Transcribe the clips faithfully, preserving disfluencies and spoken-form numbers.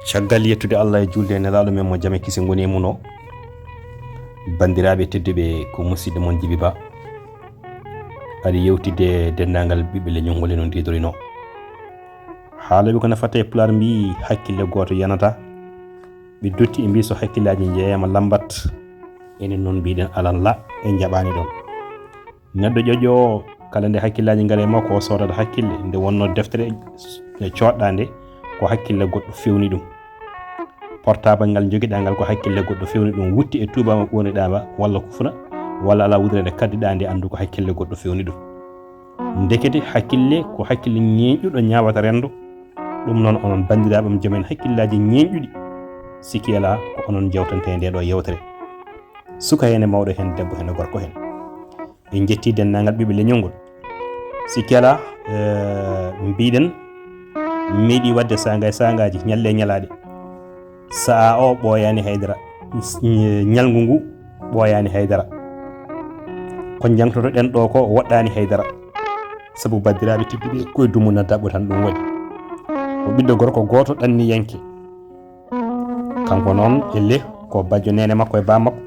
Caggal yettude Allah e juulde e Nelaaɗo men mo jam e kise ngoni e mum o, banndiraaɓe tedduɓe, ko musiɗɗo mon Jibi Ba. Aɗa yewtidde denndaangal ɓiɓɓe leñol ngol e no ndiidorino. Haalooɓe ko no fata e Pulaar mbii, hakkille gooto yanata. Ɓe dotti e mbii, so hakkillaaji njeeyaama lammbat, enen noon mbiɗen alan la, en njaɓaani ɗoon. Neɗɗo ƴoƴo o, kala nde hakkillaaji ngari e makko, o soodata hakkille. Nde wonnoo deftere nde coodɗaa nde, ko hakkille goɗɗo fewni ɗum. Portable ngal njogiɗaa ngal, ko hakkille goɗɗo fewni ɗum. Wutte e tuuba mo ɓooniɗaa ma, walla kufuna, walla alaa wudere nde kaddiɗaa nde, anndu ko hakkille goɗɗo fewni ɗum. Ndekete hakkille ko hakkille ñeeñɗuɗo ñaawata renndo. Ɗum noon, onon banndiraaɓe am, joom en hakkillaaji ñeeñɗuɗi, sikki alaa ko onon njewtantee ndee ɗoo yewtere. Suka heen e mawɗo heen, debbo heen e gorko heen. En njettii denndaangal ɓiɓɓe leñol ngol. Sikki alaa, eh, mbiɗen, meeɗi waɗde saanga e saangaaji, ñalle e ñalaaɗe. Sa'a o ɓooyaani haydara. Ñalngu ngu ɓooyaani haydara. Ko njangtotoɗen ɗo ko woɗɗaani haydara. Sabu banndiraaɓe tedduɓe, ko e dumunna daɓɓo tan ɗum waɗi. Ko ɓiɗɗo gorko gooto ɗanniyanke. Kanko noon e leh ko bajjo neene makko e baa makko.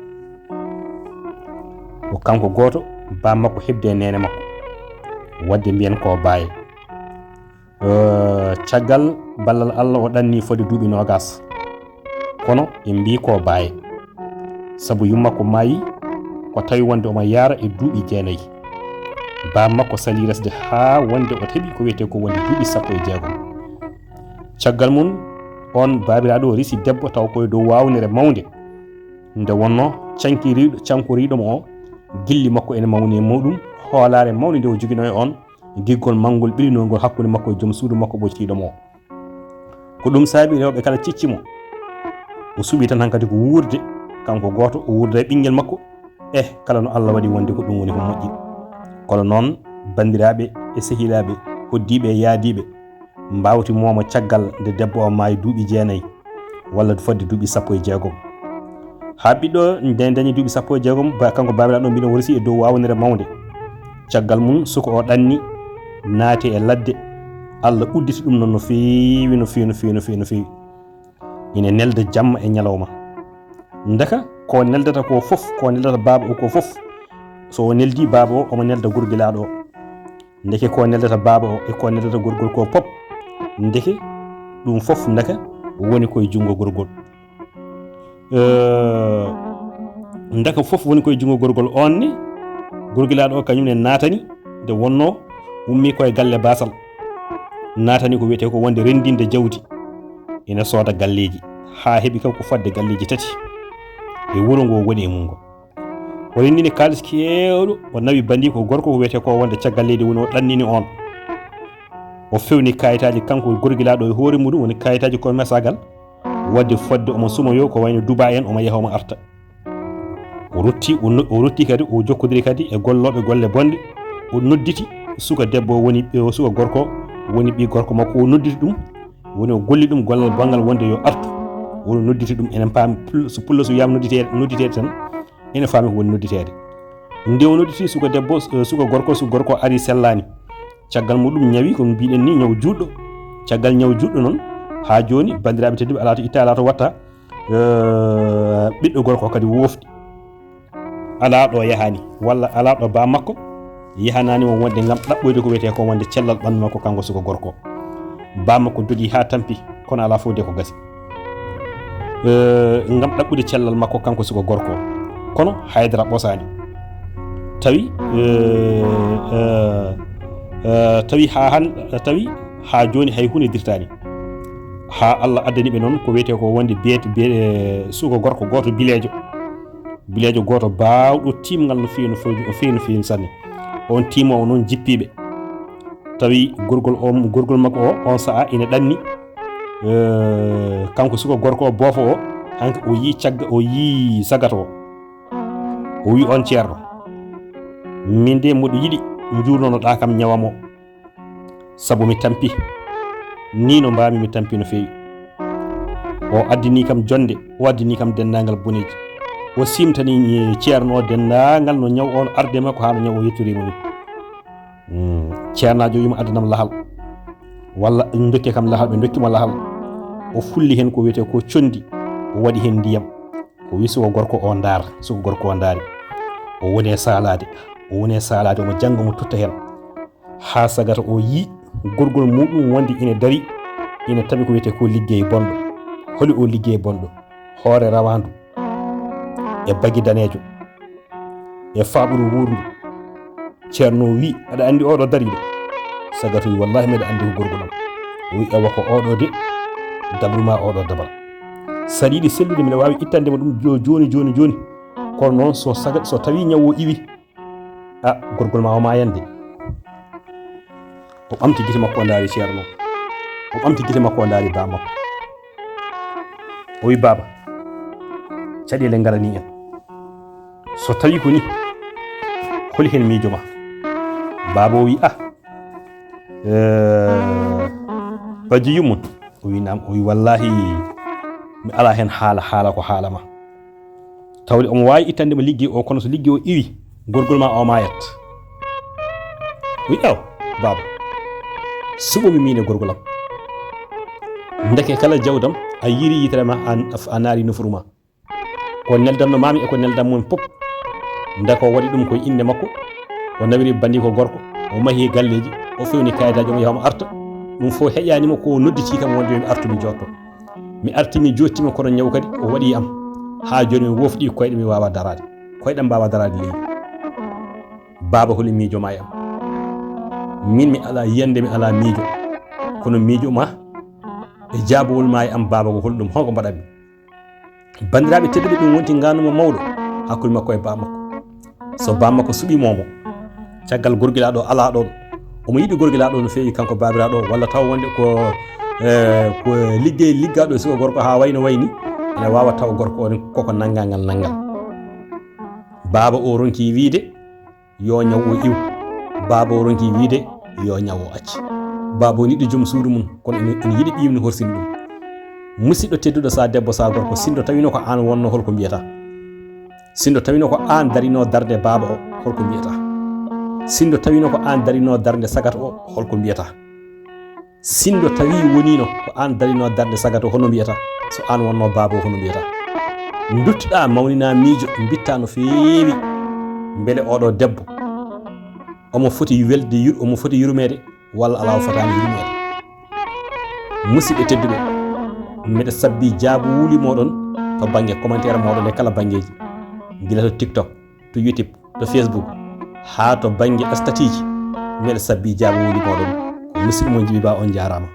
Ko kanko gooto, baa makko heɓde e neene makko. Waɗde mbiyen ko baaye. Eh, caggal ballal Allah o ɗanni fodde duuɓi noogas. Kono ɓe mbii ko baaye. Sabu yummakko maayi ko tawi wonde omo yaara e duuɓi jeenayi. Baa makko salii resde haa wonde o heɓi ko wiyetee ko wonde duuɓi sappo e jeegom. Caggal mum, oon baabiraaɗo resi debbo taw ko e dow waawnere mawnde. Nde wonnoo cankiriiɗo, cankoriiɗo mo o, gilli makko ene mawni e muɗum, hoolaare mawnde nde o joginoo e oon, giggol manngol ɓilinol ngol hakkunde makko e joom suudu makko ɓocciiɗo mo o. Ko ɗum saabi rewɓe kala cicci mo. O suɓii tan hankadi ko wuurde, kanko gooto, o wuurda e ɓinngel makko. Eh, kala no Allah waɗi wonde ko ɗum woni ko moƴƴi. Kono noon, banndiraaɓe e sehilaaɓe, hoddiiɓe e yaadiiɓe, mbaawti mooma caggal nde debbo o maayi duuɓi jeenayi, walla fodde duuɓi sappo e jeegom. Haa ɓiɗɗo nde dañi duuɓi sappo e jeegom, ba-, kanko baabiraaɗo mbiɗo worsi e dow waawnere mawnde. Caggal mum, suka o ɗanni, naati e ladde. Allah udditi ɗum noon no feewi, no feewi, no feewi, no feewi, no feewi. Ina nelda jamma e ñalawma. Ndeka ko neldata ko fof, ko neldata baaba o ko fof, so o neldi baaba o, omo nelda gorgilaaɗo o. Ndeke ko neldata baaba o e ko neldata gorgol ko pop, ndeke ɗum fof ndeka woni koye junngo gorgol. Eh, ndeka fof woni koye junngo gorgol. On ni, gorgilaaɗo o kañum ne naatani, nde wonnoo ummii koye galle baasal. Naatani ko wiyetee ko wonde renndinde jawdi. Ina sooda galleeji, haa heɓi kam ko fodde galleeji tati e wuro ngo woni e mum ngo. O renndini kaalis keewɗo, o nawi banndii ko gorko ko wiyetee ko wonde caggal leydi woni o ɗannini on. O fewni kayitaaji kanko gorgilaaɗo e hoore muɗum, woni kayitaaji commerçagal, waɗde fodde omo sumoyoo ko wayno Dubai en, omo yaha omo arta. O rotti, o no-, o rotti kadi, o jokkodiri kadi e gollooɓe golle bonɗe. O nodditi suka debbo woni, o suka gorko woni ɓii gorko makko, o nodditi ɗum, woni o golli ɗum gollal banngal wonde yo artu. Woni nodditi ɗum, enen paami pul-, so pullo so wiyaama nodditeede, nodditeede tan, ene faami ko woni nodditeede. Nde o nodditi suka debbo, eh, suka gorko, suka gorko ari sellaani. Caggal muɗum ñawi, ko mbiɗen ni, ñaw juutɗo. Caggal ñaw juutɗo noon, haa jooni, banndiraaɓe tedduɓe, alaa to itta, alaa to watta, eh, ɓiɗɗo gorko kadi wofɗi. Alaa ɗo yahaani, walla alaa ɗo baa makko yahanaani mo wonde ngam ɗaɓɓoyde ko wiyetee ko wonde cellal ɓanndu makko, kanko suka gorko. Baa makko dogi haa tampi, kono alaa fof de ko gasi. Eh, ngam ɗaɓɓude cellal makko, kanko suka gorko. Kono haydara ɓosaani. Tawi, eh, eh, eh, tawi haa han-, tawi haa jooni hay huunde dirtaani. Haa Allah addani ɓe noon ko wiyetee ko wonde biyete-, biye-, eh, suka gorko gooto bileejo. Bileejo gooto baawɗo tiimngal no feewi, no feewi, no feewi, no feewi sanne. On tiimoowo noon jippii ɓe. Tawi gorgol o, gorgol makko o, on sa'a ina ɗanni. Eh, kanko suka gorko o, boofo o, hanki o yii cagga-, o yii sagato o. O wi on ceerno, min de mboɗo yiɗi njuurnonoɗaa kam ñawam o. Sabu mi tampi. Ni no mbaami mi tampi no feewi. O addini kam jonde, o addini kam denndaangal boneeji. O siimtani ceerno o denndaangal no ñaw on arde makko haa no ñaw o yettoriima ni. Hmm, ceernaajo wiima addanam lahal. Walla ndokke kam lahal, ɓe ndokki mo lahal. O fulli heen ko wiyetee ko conndi, o waɗi heen ndiyam. O wi suka gorko o ndaar, suka gorko o ndaari. O woni e saalaade, o woni e saalaade, omo jannga, omo tutta heen. Haa sagata o yii gorgol muuɗum wonde ina darii, ina tawi ko wiyetee ko liggey bonɗo. Holi o liggey bonɗo? Hoore rawaandu e bagi daneejo e faaɓuru wuurndu. Ceerno o wi, "Aɗa anndi oɗo dariiɗo?" Sagata wi, "Wallahi, mbeɗa anndi ko gorgol am." O wi, "Ewa, ko oɗo de, dabru ma oɗo dabal. Saɗa yiɗi sellude, mbeɗa waawi ittande ma ɗum jo-, jooni, jooni, jooni. Kono noon, so saga-, so tawii ñaw o iwi, a, gorgol ma o maayan de." O ɓamti gite makko, o ndaari ceerno. O ɓamti gite makko, o ndaari baa makko. O wi, "Baaba, caɗeele ngaranii en. So tawii ko nii, holi heen miijo ma?" Baaba o wi, "Ah, eh, bajjo yummum?" O wi, "Naam." O wi, "Wallaahi, mi alaa heen haala, haala ko haala ma. Tawde omo waawi ittande ma liggey o, kono so liggey o iwi, gorgol ma o maayat." O wi, "Aw, baaba, suɓo mi miin e gorgol am. Ndeke kala jawdam, a yiiri yitere ma, a, a naari nofuru ma. Ko neldanno maami e ko neldan mon fof, nde ko waɗi ɗum koye innde makko, o nawiri banndi ko gorko, o mahi galleeji, o fewni kayitaaji, omo yaha omo arta. Ɗum fof heƴaani mo, ko o nodditii kam wonde yo mi artu mi jootto. Mi arti mi joottiima, kono ñaw kadi o waɗi am. Haa jooni mi wofɗi koyɗe, mi waawaa daraade. Koyɗe am mbaawaa daraade leydi. Baaba, holi miijo ma e am? Min mi alaa yiyannde, mi alaa miijo. Kono miijo ma e jaabawol ma e am, baaba, ko holɗum? Honko mbaɗanmi?" Banndiraaɓe tedduɓe, ɗum wonti ngaanuma mawɗo hakkunde makko e baa makko. So baa makko suɓiima mo, caggal gorgilaaɗo alaa ɗoon, omo yiɗi gorgilaaɗo no feewi, kanko baabiraaɗo o, walla taw wonde ko, eh, ko liggey liggaaɗo e suka gorko haa wayno wayni, ene waawa taw gorko o ne koko nanngangal nanngal. Baaba o ronki wiide, yo ñaw o iw. Baaba o ronki wiide, yo ñaw o acc. Baaba o niɗɗo joom suudu mum, kono ene, ene yiɗi ɓiyum ne horsini ɗum. Musidɗo tedduɗo, sa debbo, sa gorko, sinno tawino ko aan wonno, holko mbiyata? Sinno tawino ko aan darino darnde baaba o, holko mbiyata? Sinno tawino ko aan darino darnde sagata o, holko mbiyata? Sinno tawi wonino ko aan darino darnde sagata, hono mbiyata? So aan wonno baaba o, hono mbiyata? Duttoɗa, mawnina miijo, mbitta no feewi, mbele oɗo debbo omo foti welde yur-, omo foti yurmeede walla alaa, o fotaani yurmeede. Musidɓe tedduɓe, mbeɗa sabbi jaabuwuli moɗon to bannge commentaire moɗon e kala banngeeji, gila to TikTok, to YouTube, to Facebook, haa to bannge statutji. Mbeɗa sabbi jaabuwuli moɗon. Ko musidɗo mon Jibi Ba, on jaaraama.